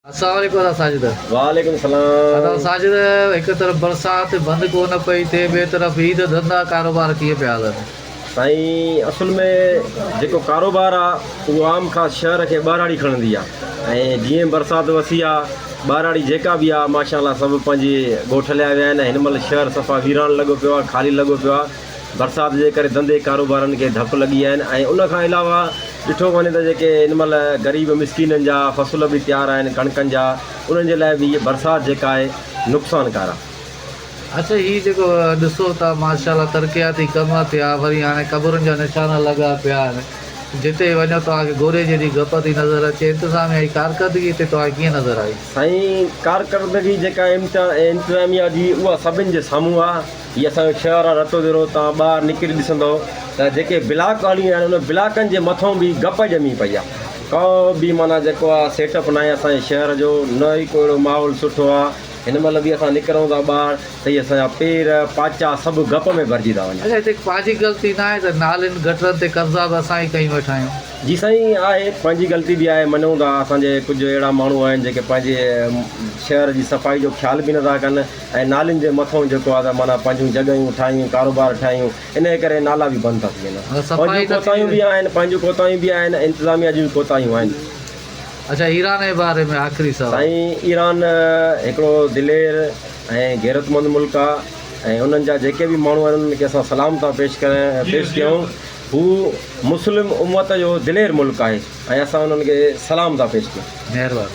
السلام عليڪم ادا ساجد. وعليڪم السلام. ادا ساجد هڪ طرف برسات بند ڪو نه پئي ٿئي ٻئي طرف عيد ڌنڌا ڪاروبار ڪيئن پيا هلن. سائين اصل ۾ جيڪو ڪاروبار آ اهو عام خاص شهر کي ٻهراڙي کڻندي آ ۽ جيئن برسات وسي آ ٻهراڙي جيڪا به آ ماشاء الله سڀ پنهنجي ڳوٺ هليا ويا آهن ۽ هن مهل شهر صفا ويران لڳو پيو آ خالي لڳو پيو آ برسات جي ڪري ڌنڌي ڪاروبارن کي ڌپ لڳي آهن ۽ ان کان علاوه ڏٺو وڃي ته جيڪي هن مهل غريب مسڪينن جا فصل به تيار آهن ڪڻڪن جا انهن جي لاء به هيء برسات جيڪا آهي نقصانڪار آهي. اڇا هي جيڪو ڏسو ٿا ماشاء الله ترقياتي ڪم ٿيا وري هاڻي قبرن جا نشان لڳا پيا آهن جتي وڃو توهان کي گوري جيڏي گپ ٿي نظر اچي انتظاميا جي ڪارڪردگي هتي توهان کي ڪيئن نظر آئي؟ سائين ڪارڪردگي جيڪا انتظاميا جي اها سڀن جي سامهون آهي. هي اسان جو شهر آ رتوديرو توهان ٻاهر نڪري ڏسندؤ ته جيڪي بلاڪ هلي ويا آهن ان بلاڪن جي مٿئون به گپ ڄمي پئي آ ڪو به معنيٰ جيڪو آ سيٽ اپ ناهي اسان جي شهر جو نه ئي ڪو اهڙو ماحول سٺو آ هن مهل به اسان نڪرون ٿا ٻاهر ته هي اسان جا پير پاچا سڀ گپ ۾ ڀرجي ٿا وڃن. اڇا هتي پنهنجي غلطي ناهي ته نالين گٽرن تي قبضا به اسان ئي ڪيون ويٺا آهيون. جي سائين آهي پنهنجي غلطي به آهي مڃون ٿا اسان جي ڪجهه اهڙا ماڻهو آهن جيڪي پنهنجي شهر جي صفائي جو خيال به نٿا ڪن ۽ نالين جي مٿئون جيڪو آهي ته معنيٰ پنهنجون جڳهيون ٺاهيون، ڪاروبار ٺاهيون، انهيء ڪري نالا به بند ٿا ٿي وڃن. پنهنجون ڪوتاهيون به آهن، پنهنجون ڪوتاهيون به آهن، انتظاميا جون به ڪوتاهيون آهن. اڇا ايران جي باري ۾ آخري سوال. سائين ايران هڪڙو دلير ۽ غيرتمند ملڪ آهي ۽ انهن جا جيڪي به ماڻهو آهن انهن کي اسان سلام ٿا پيش ڪريان پيش ڪيون هو مسلم امت جو دلير ملڪ آهي ۽ اسان انهن کي سلام ٿا پيش ڪيون. مهرباني.